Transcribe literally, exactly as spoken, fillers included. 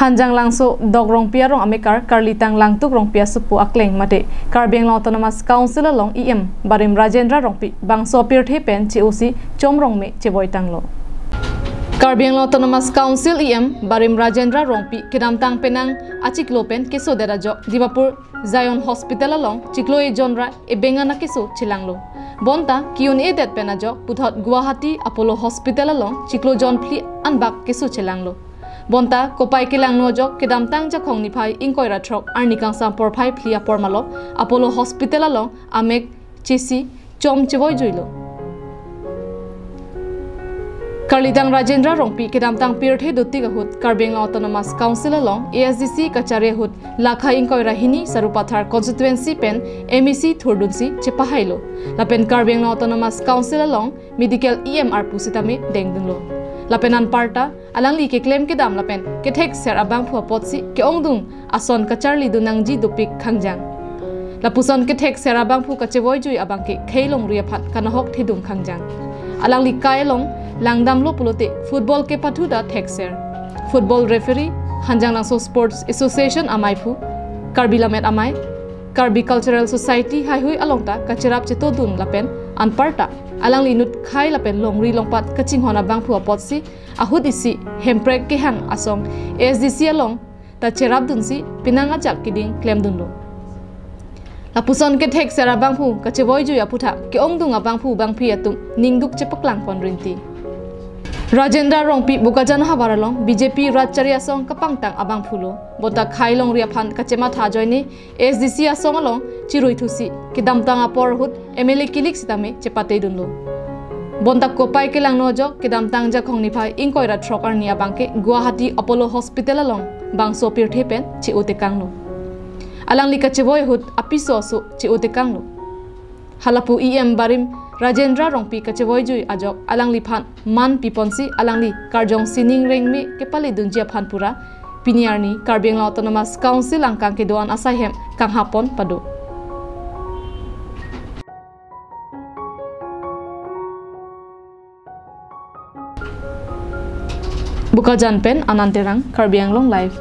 Hanjanglangso Dok Rongpi arong amekar Karlitang Langtuk Rongpi asopo akleng mate Karbi Anglong Autonomous Council along E M barim Rajendra Rongpi bangso apirthe pen che-osi chom rongme chevoitanglo. Karbi Anglong Autonomous Council E M barim Rajendra Rongpi kedamtang penang achiklo pen kesodet ajok Dimapur Zion Hospital along chiklo ejon ra ebengan akeso chelanglo. Bonta ke-un-edet pen ajok puthot Guwahati Apollo Hospital along chiklo jonphli anbak keso chelanglo. Bonta kopai kelangno ajok kedamtang Jakhong niphai ingkoi ra throk arni kangsam porphai phli apor malom Apollo Hospital along amek chesi chom chevoijuilo. Karlitang Rajendra Rongpi kedamtang pirthe dotik ahut Karbi Anglong Autonomous Council along A S D C kachari ahut lakha ingkoi ra hini Sarupathar constituency pen M A C thurdunsi chepahailo. Lapen Karbi Anglong Autonomous Council along medical E M arpu sitame dengdunlo. Lapen anparta alangli keklem kedam lapen kethekser abangphu apotsi ke-ongdung ason kacharlidun nangji dopik khangjang. Lapuson kethekser abangphu kachevoijui abangke khei longri aphan kanahok thedung khangjang. Alangli kai along langdamlo pulote football kepathu ta thekser, football referee, Hanjanglangso Sports Association amaiphu, Karbi Lammet Amei, Karbi Cultural Society haihui along ta kacherap chetodun lapen anparta alangli inut khai lapen longri longpat kachinghon abangphu apotsi ahut isi Hemprek kehang asong A S D C along ta cherapdunsi penang ajak keding klemdunlo. Lapuson kethekser abangphu kachevoijui aputhak ke-ongdung abangphu bangphi atum ningduk chepaklangpon rinti. Rajendra Rongpi Bokajan havar along B J P rat chari asong kapangtang abangphulo. Bonta khai longri aphan kachematha ajoine A S D C asong along chirui thusi kedamtang apor ahut M L A kilik sitame chepatedunlo. Bonta kopai kelangno ajok kedamtang Jakhong niphai ingkoi ra throk arni abangke Guwahati Apollo Hospital along bangso apirthe pen che-otekanglo. Alangli kachevoi ahut apiso aso che-otekanglo. Halapu E M barim Rajendra Rongpi kachevoijui ajok alangliphan man piponsi alangli karjong sining rengme kepaledunji aphan pura pini arni Karbi Anglong Autonomous Council angkang kedo-an asai hem kanghapon pado. Bokajan pen Anand Terang, Karbi Anglong Live.